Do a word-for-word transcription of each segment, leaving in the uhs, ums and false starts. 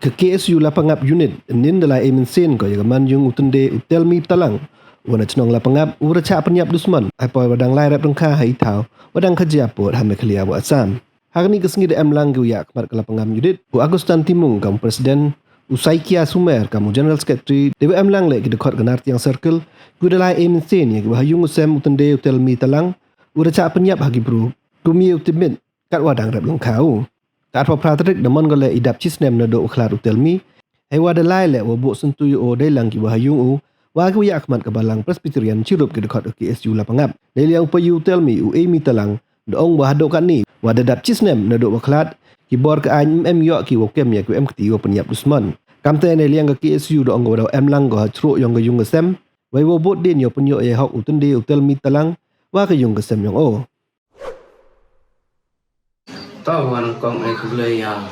Ka K S U Lapangap Unit ynnin da lai e mynsiem ko ya ka man yung u Tynde u Telmi Talang, wa na chnong Lapangap, u wa da chah pynyap dusmon hapoh wa dang lai rep ryngkha ha i thaw wa dang khajiak pud ha Meghalaya wa Assam. Ha kani ka sngi da em lang ki wa yakhmat ka Lapangap Unit, u Augustine Timung kam u President, u Saikia Sumer kam u General Secretary, dei wa em lang le ki dkhot ka Nartiang Circle, ki wa da lai e mynsiem ya ki wa ha yung u sem u Tynde u Telmi Talang, u wa da chah pynyap ha ki bru kum ya u tipmit kat wa dang rep ryngkha u. Ka arphaw phra tarik da mon ko le i dap chi snem nadooh wa khlad u Telmi. Hei wa da lai le wa booh syntu ya u dei lang ki wa ha yung u, wa ki wa yakhmat ka Balang Presbyterian chirup ki dkhot ka K S U Lapangap. Neiliang u payu u Telmi u Amy Talang, da ong wa hadooh katni wa da dap chi snem nadooh wa khlad, ki bor ka aiñ ym em yoh ki wow kem ya ki wa em kti wow pynyap dusmon. Kamte neiliang ka K S U da ong ko wa da em lang ko ha chroh yong ka yung ka sem, wei wow booh dien yow pynyoh ya hok u Tynde u Telmi Talang wa ka yung ka sem yong u. To wa nyngkong e khublei ya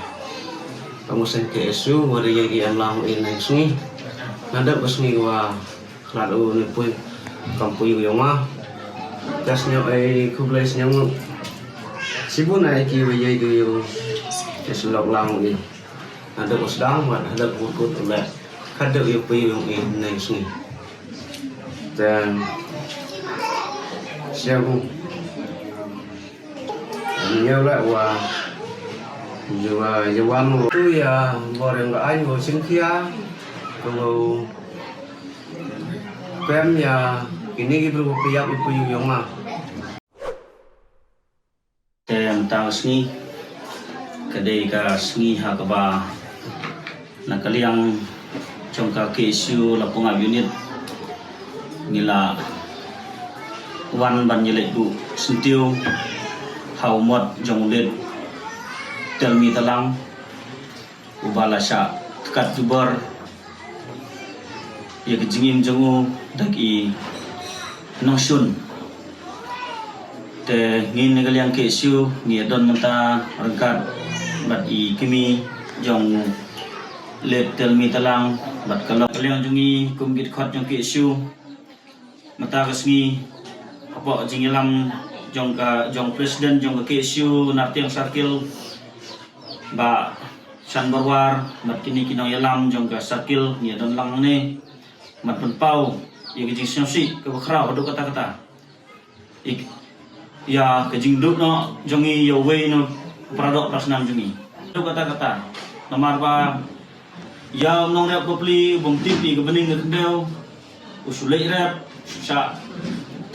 ka musang K S U wa da yei ki em lang i na ka sngi. Nadooh ka sngi wa khlad u ne pui kam pui u yong ma. Ka sñiaw e khublei sñiaw ngut chibun e ki wa yei ki yung e slok lang i. Hadooh u sdang wa hadooh u kut u le. Hadooh u pui u yong i na ka sngi. Te sñiaw u Ñiaw la wa, ya wa, ya wan tu ya bor yong ka aiñ wow chimkhia, ka wow pem ya kini ki bru wa pyap i pui u yong ma. Te mynta ka sngi ka dei ka sngi ha kaba na ka liang jong ka K S U Lapangap Unit ngi la wan ban yaleit buh syntiew ha u mot jong u late Telmi Talang, uba la shah tkat jubor ya ka jingim jong u da ki nongshun. Te ngi na ka liang K S U ngi don mynta ryngkat bad i kmie jong u late Telmi Talang, bad ka long ka liang jong ngi kum ki dkhot jong K S U. Mynta ka sngi hapoh jingyalam jong ka, jong President jong ka K S U Nartiang Circle, Bah San Barwar, bad kini ki nongyalam jong ka circle, ngi don lang ne, bad pynpaw ya ka jingsñiawsih kaba khraw hadooh katta katta. Ik, ya ka jingduh noh jong ngi ya uwei na u paradoh parasnam jong ngi hadooh katta katta. Namar ba ya u nongrep bapli, bym tip i ka bneng ka khyndew, u shu leit rep, shu shah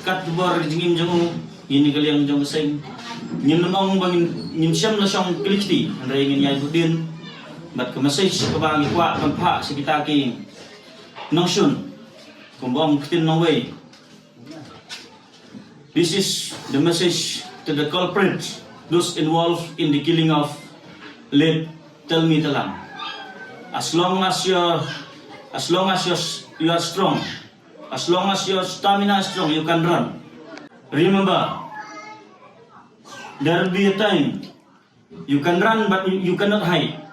tkat jubor ka jingim jong u, ngi na ka liang jong ka seng. Ngim ong ba ngin, ngin shem la shong kylli kti, hynrei ngin ïai bud dien. Bad ka message kaba ngi kwah ban phah sha kita ki nongshun, kumba ong ktien nongwei. This is the message to the culprits, those involved in the killing of late Telmi Talang. As long as you're, as long as you're, you are strong, as long as your stamina is strong, you can run. Remember, there will be a time you can run, but you, you cannot hide.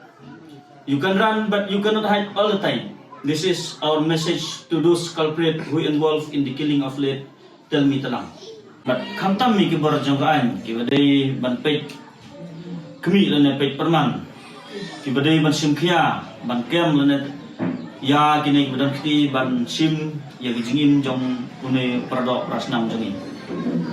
You can run, but you cannot hide all the time. This is our message to those culprits who involved in the killing of late Telmi Talang. Bad khamtam i ki bor jong ka aiñ, ki ba dei ban peit kmie lane peit pyrman, ki ba dei ban shimkhia, ban kem lane ya kine ki ba don kti ban shim ya ki jingim jong une u paradoh parasnam jong ngi.